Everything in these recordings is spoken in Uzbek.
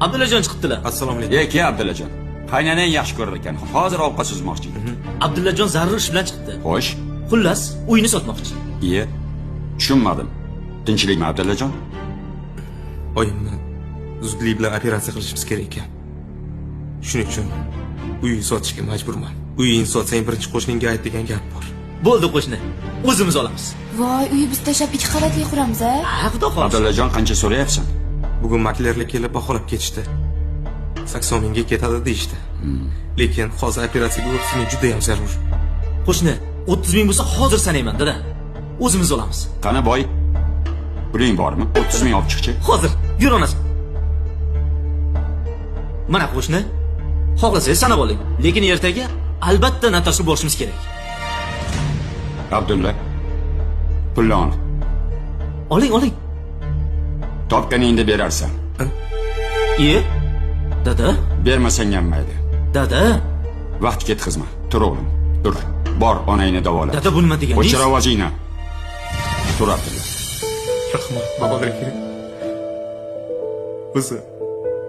Abdullajon chiqibdilar. Assalomu alaykum. E, ke Abdullajon. Qaynanang yaxshi ko'rar ekan. Hozir ovqat suzmoqchi. Abdullajon zarur ish bilan chiqibdi. Xo'sh. Xullas, uyni sotmoqchi. Iye. Tushunmadim. Tinchlikmi, Abdullajon? Oyimni zudlik bilan operatsiya qilishimiz kerak ekan. Shuning uchun uyni sotishga majburman. Uyingni sotsang, birinchi qo'shningga ayt degan gap bor. Bo'ldi qo'shni. O'zimiz olamiz. Voy, uyi biz tashlab ikki qavatli quramiz a? Ha, xudo xohlasa. Abdullajon, qancha so'rayapsan? Bugun maklerlar kelib baholab ketishdi. 80 mingga ketadi deyishdi. Lekin hozir operatsiyaga 30 ming juda ham zarur. Qo'shni, 30 ming bo'lsa hozir sanayman, dada. O'zimiz olamiz. Qani boy? Puling bormi? 30 ming olib chiqchi. Hozir yur onasi. Mana qo'shni. Xohlasangiz sanab oling. Lekin ertaga albatta notariusga borishimiz kerak. Abdulla. Pulni ol. Oling, oling. Topganingda berarsan. Iye. Dada, Bermasang ham mayli. Dada, Vaqt ketkazma. Tur o'g'lim. Tur. Bor, onangni davola. Dada, bu nima deganingiz? O'chir ovozingni. Tur, Abdulla. Rahmat, Bahodir aka. O'zi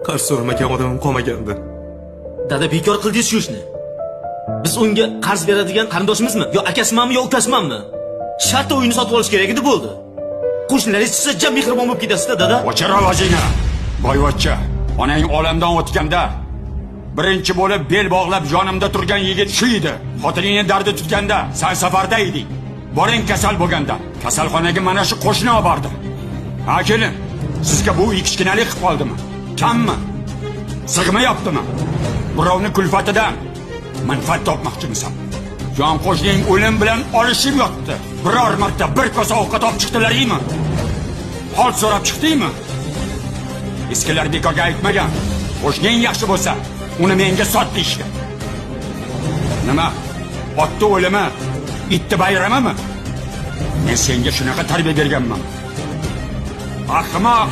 qarz so'ramagan odamim qolmagandi. Dada, bekor qildingiz shu ishni. Biz unga qarz beradigan qarindoshimizmi? Yo akasimanmi, yo ukasimanmi? Shartta uyni sotib olish kerak edi, bo'ldi. Qo'shnilaringiz chiqsa, jam mehribon bo'lib ketasiz-da, dada. O'chir ovozingni. Boyvachcha, onang olamdan o'tganda birinchi bo'lib bel bog'lab yonimda turgan yigit shu edi. Xotiningni dardi tutganda san safarda eding. Boring kasal bo'lganda kasalxonaga mana shu qo'shni olib bordi. Ha, kelin, sizga bu uy kichkinalik qilib qoldimi? Kammi? Sig'mayaptimi? Birovni kulfatidan manfaat topmoqchimisan? Yon qo'shning o'lim bilan olishib yotdi. Biror marta bir kosa ovqat olib chiqdilaringmi? Hol so'rab chiqdingmi? Eskilar bekorga aytmagan. Qo'shning yaxshi bo'lsa, uni menga sot deyishgan. Nima? Otni o'limi, itni bayramimi? Men senga shunaqa tarbiya berganman. Ahmoq!